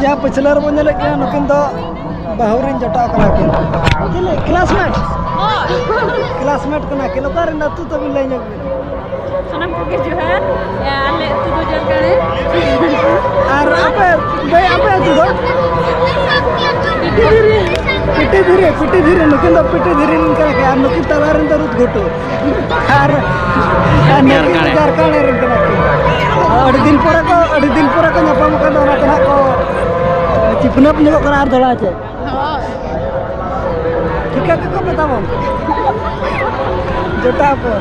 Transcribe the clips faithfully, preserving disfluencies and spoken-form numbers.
ᱡᱟᱦᱟᱸ ᱯᱟᱹᱪᱷᱞᱟᱹ ᱨᱮᱵᱚᱱ ᱧᱮᱞᱮᱫ ᱠᱤᱱᱟ, ᱱᱩᱠᱤᱱ ᱫᱚ ᱵᱟᱹᱦᱩ ᱨᱤᱱ ᱡᱚᱴᱟᱣ ᱠᱟᱱᱟ ᱠᱤᱱ᱾ ᱪᱤᱞᱤ? ᱠᱞᱟᱥᱢᱮᱴ? ᱦᱳᱭ᱾ ᱠᱞᱟᱥᱢᱮᱴ ᱠᱟᱱᱟ ᱠᱤᱱ᱾ ᱚᱠᱟ ᱨᱮᱱ ᱟᱹᱛᱩ ᱛᱟᱵᱤᱱ ᱞᱟᱹᱭ ᱧᱚᱜ ᱵᱤᱱ? ᱥᱟᱱᱟᱢ ᱠᱚᱜᱮ ᱡᱚᱦᱟᱨ᱾ ᱮ, ᱟᱞᱮ ᱟᱹᱛᱩ ᱫᱚ ᱡᱟᱞᱠᱟᱲᱮ᱾ ᱟᱨ ᱟᱯᱮ, ᱵᱷᱟᱹᱭ, ᱟᱯᱮ ᱟᱹᱛᱩ ᱫᱚ? ᱯᱤᱴᱤ ᱫᱷᱤᱨᱤ᱾ ᱯᱤᱴᱤ ᱫᱷᱤᱨᱤ, ᱯᱤᱴᱤ ᱫᱷᱤᱨᱤ, ᱱᱩᱠᱤᱱ ᱫᱚ ᱯᱤᱴᱤ ᱫᱷᱤᱨᱤ ᱨᱤᱱ ᱠᱟᱱᱟ ᱠᱤᱱ, ᱟᱨ ᱱᱩᱠᱤᱱ ᱛᱟᱞᱟ ᱨᱮᱱ ᱫᱚ ᱨᱩᱫ ᱜᱷᱩᱴᱩ᱾ ᱟᱨ, ᱟᱨ ᱱᱩᱠᱤᱱ ᱫᱚ ᱡᱟᱨᱠᱟᱲᱮ᱾ ᱡᱟᱨᱠᱟᱲᱮ ᱨᱮᱱ ᱠᱟᱱᱟ ᱠᱤᱱ᱾ ᱟᱹᱰᱤ ᱫᱤᱱ ᱯᱚᱨᱮ ᱠᱚ, ᱟᱹᱰᱤ ᱫᱤᱱ ᱯᱚᱨᱮ ᱠᱚ ᱧᱟᱯᱟᱢ ᱠᱟᱱ ᱫᱚ, ᱚᱱᱟᱛᱮ ᱱᱟᱦᱟᱜ ᱠᱚ ᱪᱤᱯᱱᱟᱹᱯ ᱧᱚᱜᱚᱜ ᱠᱟᱱᱟ ᱟᱨ ᱫᱚᱦᱲᱟ ᱪᱮ᱾ ᱦᱳᱭ᱾ ᱴᱷᱤᱠᱟᱹ ᱠᱟᱠᱚ ᱯᱮ ᱛᱟᱵᱚᱱ᱾ ᱡᱚᱴᱟᱣ ᱠᱚ᱾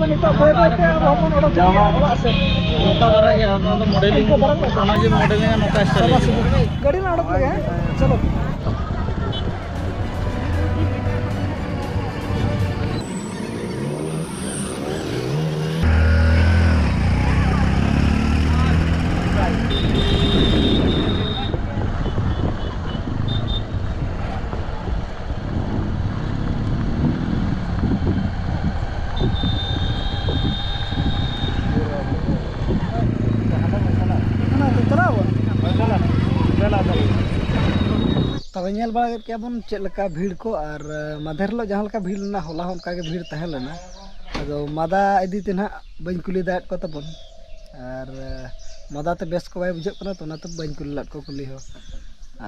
ᱱᱤᱛᱚᱜ ᱵᱟᱹᱭ ᱵᱟᱹᱭ ᱛᱮ ᱟᱵᱚ ᱦᱚᱸᱵᱚᱱ ᱚᱰᱚᱠ ᱡᱟᱣᱟ ᱚᱲᱟᱜ ᱥᱮᱫ᱾ ᱱᱚᱝᱠᱟ ᱫᱷᱟᱨᱟ ᱜᱮ, ᱚᱱᱟ ᱫᱚ ᱢᱚᱰᱮᱞᱤᱝ, ᱚᱱᱟ ᱡᱮ ᱢᱚᱰᱮᱞᱤᱝ ᱱᱚᱝᱠᱟ ᱥᱴᱟᱭᱤᱞ ᱦᱤᱡᱩᱜᱼᱟ᱾ ᱜᱟᱹᱰᱤ ᱞᱟᱝ ᱚᱰᱚᱠ ᱞᱮᱜᱮ, ᱦᱮᱸ, ᱪᱚᱞᱚ᱾ ᱛᱚᱵᱮ ᱧᱮᱞ ᱵᱟᱲᱟ ᱠᱮᱫ ᱜᱮᱭᱟ ᱵᱚᱱ ᱪᱮᱫ ᱞᱮᱠᱟ ᱵᱷᱤᱲ ᱠᱚ, ᱟᱨ ᱢᱟᱫᱷᱮᱨ ᱦᱤᱞᱳᱜ ᱡᱟᱦᱟᱸ ᱞᱮᱠᱟ ᱵᱷᱤᱲ ᱞᱮᱱᱟ, ᱦᱚᱞᱟ ᱦᱚᱸ ᱚᱱᱠᱟ ᱜᱮ ᱵᱷᱤᱲ ᱛᱟᱦᱮᱸ ᱞᱮᱱᱟ᱾ ᱟᱫᱚ ᱢᱟᱫᱟ ᱤᱫᱤ ᱛᱮ ᱱᱟᱦᱟᱜ ᱵᱟᱹᱧ ᱠᱩᱞᱤ ᱫᱟᱲᱮᱭᱟᱜ ᱠᱚ ᱛᱟᱵᱚᱱ, ᱟᱨ ᱢᱟᱫᱟ ᱛᱮ ᱵᱮᱥ ᱠᱚ ᱵᱟᱭ ᱵᱩᱡᱷᱟᱹᱜ ᱠᱟᱱᱟ, ᱛᱚ ᱚᱱᱟᱛᱮ ᱵᱟᱹᱧ ᱠᱩᱞᱤ ᱞᱮᱫ ᱠᱚ ᱠᱩᱞᱤ ᱦᱚᱸ᱾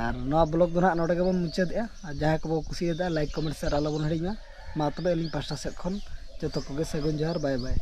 ᱟᱨ ᱱᱚᱣᱟ ᱵᱞᱚᱜ ᱫᱚ ᱱᱟᱦᱟᱜ ᱱᱚᱰᱮ ᱜᱮᱵᱚᱱ ᱢᱩᱪᱟᱹᱫᱮᱜᱼᱟ᱾ ᱟᱨ ᱡᱟᱦᱟᱸᱭ ᱠᱚᱵᱚ ᱠᱩᱥᱤᱭᱟᱫᱟ, ᱞᱟᱭᱤᱠ, ᱠᱚᱢᱮᱱᱴ, ᱥᱮᱭᱟᱨ ᱟᱞᱚᱵᱚᱱ ᱦᱤᱲᱤᱧ ᱢᱟ᱾ ᱢᱟ ᱛᱚᱵᱮ ᱟᱹᱞᱤᱧ ᱯᱟᱥᱴᱟ ᱥᱮᱫ ᱠᱷᱚᱱ ᱡᱚᱛᱚ ᱠᱚᱜᱮ ᱥᱟᱹᱜᱩᱱ ᱡᱚᱦᱟᱨ, ᱵᱟᱭ ᱵᱟᱭ᱾